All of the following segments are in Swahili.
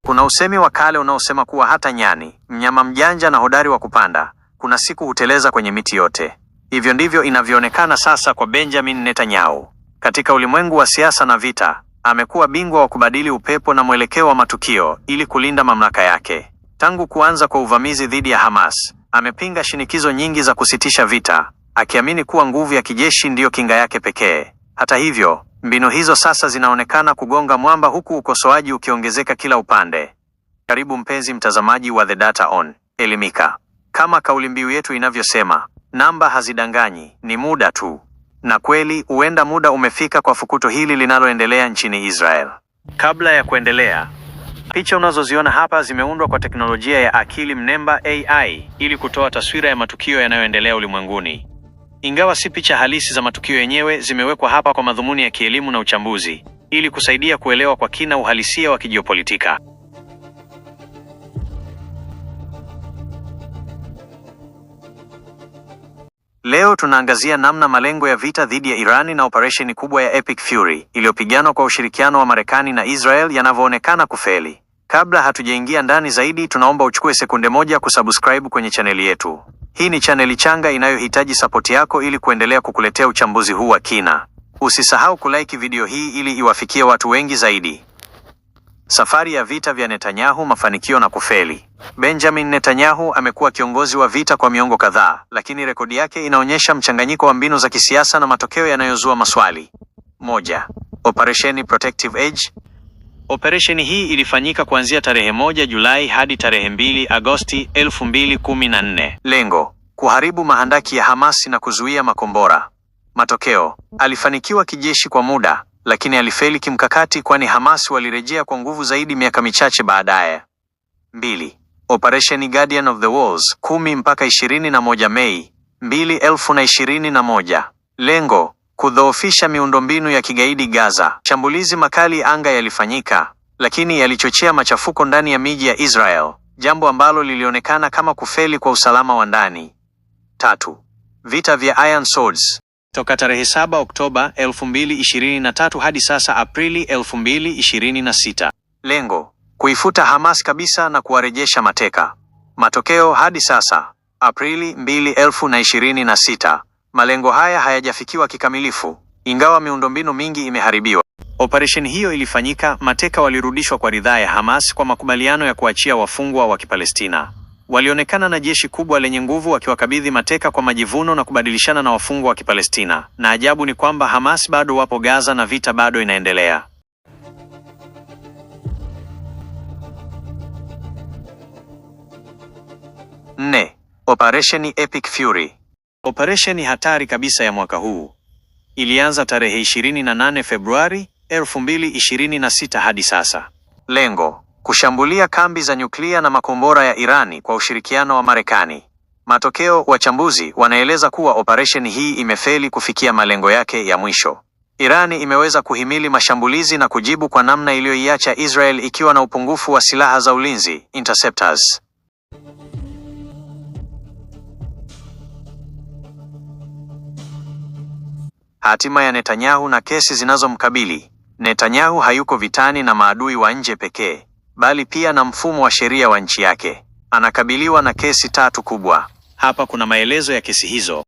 Kuna usemi wa kale unaosema kuwa hata nyani, mnyama mjanja na hodari wa kupanda, kuna siku huteleza kwenye miti yote. Hivyo ndivyo inavyoonekana sasa kwa Benjamin Netanyahu. Katika ulimwengu wa siasa na vita, amekuwa bingwa wa kubadili upepo na mwelekeo wa matukio ili kulinda mamlaka yake. Tangu kuanza kwa uvamizi dhidi ya Hamas, amepinga shinikizo nyingi za kusitisha vita, akiamini kuwa nguvu ya kijeshi ndiyo kinga yake pekee. Hata hivyo, mbinu hizo sasa zinaonekana kugonga mwamba huku ukosoaji ukiongezeka kila upande. Karibu mpenzi mtazamaji wa The Data On, elimika. Kama kauli mbiu yetu inavyosema, namba hazidanganyi, ni muda tu. Na kweli huenda muda umefika kwa fukuto hili linaloendelea nchini Israel. Kabla ya kuendelea, picha unazoziona hapa zimeundwa kwa teknolojia ya akili mnemba AI ili kutoa taswira ya matukio yanayoendelea ulimwenguni. Ingawa si picha halisi za matukio yenyewe, zimewekwa hapa kwa madhumuni ya kielimu na uchambuzi ili kusaidia kuelewa kwa kina uhalisia wa kijiopolitika. Leo tunaangazia namna malengo ya vita dhidi ya Irani na operesheni kubwa ya Epic Fury iliyopiganwa kwa ushirikiano wa Marekani na Israel yanavyoonekana kufeli. Kabla hatujaingia ndani zaidi, tunaomba uchukue sekunde moja kusubscribe kwenye chaneli yetu. Hii ni chaneli changa inayohitaji sapoti yako ili kuendelea kukuletea uchambuzi huu wa kina. Usisahau kulike video hii ili iwafikie watu wengi zaidi. Safari ya vita vya Netanyahu, mafanikio na kufeli. Benjamin Netanyahu amekuwa kiongozi wa vita kwa miongo kadhaa, lakini rekodi yake inaonyesha mchanganyiko wa mbinu za kisiasa na matokeo yanayozua maswali. 1. Operesheni Protective Edge. Operesheni hii ilifanyika kuanzia tarehe 1 Julai hadi tarehe 2 Agosti 2014. Lengo: kuharibu mahandaki ya Hamas na kuzuia makombora. Matokeo: alifanikiwa kijeshi kwa muda, lakini alifeli kimkakati, kwani Hamas walirejea kwa nguvu zaidi miaka michache baadaye. 2. Operation Guardian of the Walls 10 mpaka 21 Mei 2021. Lengo: kudhoofisha miundombinu ya kigaidi Gaza. Shambulizi makali anga yalifanyika, lakini yalichochea machafuko ndani ya miji ya Israel, jambo ambalo lilionekana kama kufeli kwa usalama wa ndani. 3. Vita vya Iron Swords. Toka tarehe 7 Oktoba 2023 hadi sasa Aprili 2026. Lengo: kuifuta Hamas kabisa na kuwarejesha mateka. Matokeo hadi sasa Aprili 2026, malengo haya hayajafikiwa kikamilifu, ingawa miundombinu mingi imeharibiwa. Operesheni hiyo ilifanyika, mateka walirudishwa kwa ridhaa ya Hamas kwa makubaliano ya kuachia wafungwa wa Kipalestina. Walionekana na jeshi kubwa lenye nguvu wakiwakabidhi mateka kwa majivuno na kubadilishana na wafungwa wa Kipalestina. Na ajabu ni kwamba Hamas bado wapo Gaza na vita bado inaendelea. 4. Operesheni Epic Fury. Operesheni hatari kabisa ya mwaka huu ilianza tarehe 28 Februari 2026 hadi sasa. Lengo: kushambulia kambi za nyuklia na makombora ya Irani kwa ushirikiano wa Marekani. Matokeo, wachambuzi wanaeleza kuwa operesheni hii imefeli kufikia malengo yake ya mwisho. Irani imeweza kuhimili mashambulizi na kujibu kwa namna iliyoiacha Israel ikiwa na upungufu wa silaha za ulinzi, interceptors. Hatima ya Netanyahu na kesi zinazomkabili. Netanyahu hayuko vitani na maadui wa nje pekee, bali pia na mfumo wa sheria wa nchi yake. Anakabiliwa na kesi tatu kubwa. Hapa kuna maelezo ya kesi hizo.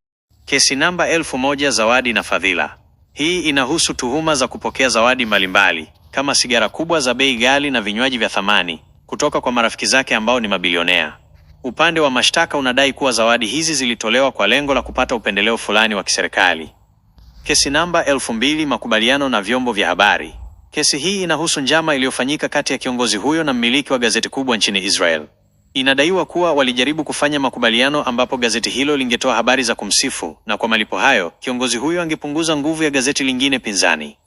Kesi namba 1000, zawadi na fadhila. Hii inahusu tuhuma za kupokea zawadi mbalimbali kama sigara kubwa za bei ghali na vinywaji vya thamani kutoka kwa marafiki zake ambao ni mabilionea. Upande wa mashtaka unadai kuwa zawadi hizi zilitolewa kwa lengo la kupata upendeleo fulani wa kiserikali. Kesi namba 2000, makubaliano na vyombo vya habari. Kesi hii inahusu njama iliyofanyika kati ya kiongozi huyo na mmiliki wa gazeti kubwa nchini Israel. Inadaiwa kuwa walijaribu kufanya makubaliano ambapo gazeti hilo lingetoa habari za kumsifu na kwa malipo hayo kiongozi huyo angepunguza nguvu ya gazeti lingine pinzani.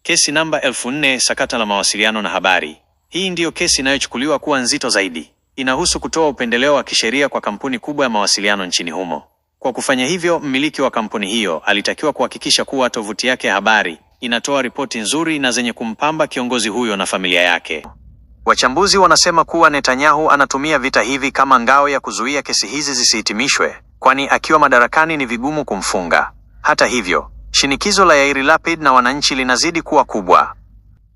Kesi namba 4000, sakata la mawasiliano na habari. Hii ndiyo kesi inayochukuliwa kuwa nzito zaidi. Inahusu kutoa upendeleo wa kisheria kwa kampuni kubwa ya mawasiliano nchini humo. Kwa kufanya hivyo, mmiliki wa kampuni hiyo alitakiwa kuhakikisha kuwa tovuti yake ya habari inatoa ripoti nzuri na zenye kumpamba kiongozi huyo na familia yake. Wachambuzi wanasema kuwa Netanyahu anatumia vita hivi kama ngao ya kuzuia kesi hizi zisihitimishwe, kwani akiwa madarakani ni vigumu kumfunga. Hata hivyo, shinikizo la Yair Lapid na wananchi linazidi kuwa kubwa.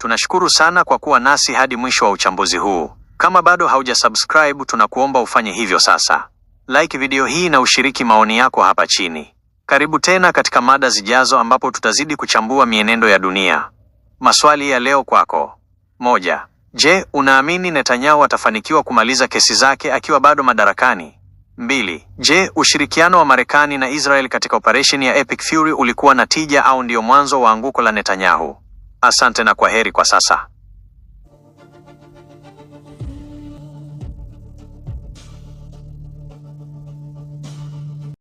Tunashukuru sana kwa kuwa nasi hadi mwisho wa uchambuzi huu. Kama bado haujasubscribe, tunakuomba ufanye hivyo sasa. Like video hii na ushiriki maoni yako hapa chini. Karibu tena katika mada zijazo ambapo tutazidi kuchambua mienendo ya dunia. Maswali ya leo kwako. 1. Je, unaamini Netanyahu atafanikiwa kumaliza kesi zake akiwa bado madarakani? 2. Je, ushirikiano wa Marekani na Israel katika operesheni ya Epic Fury ulikuwa na tija au ndio mwanzo wa anguko la Netanyahu? Asante na kwaheri kwa sasa.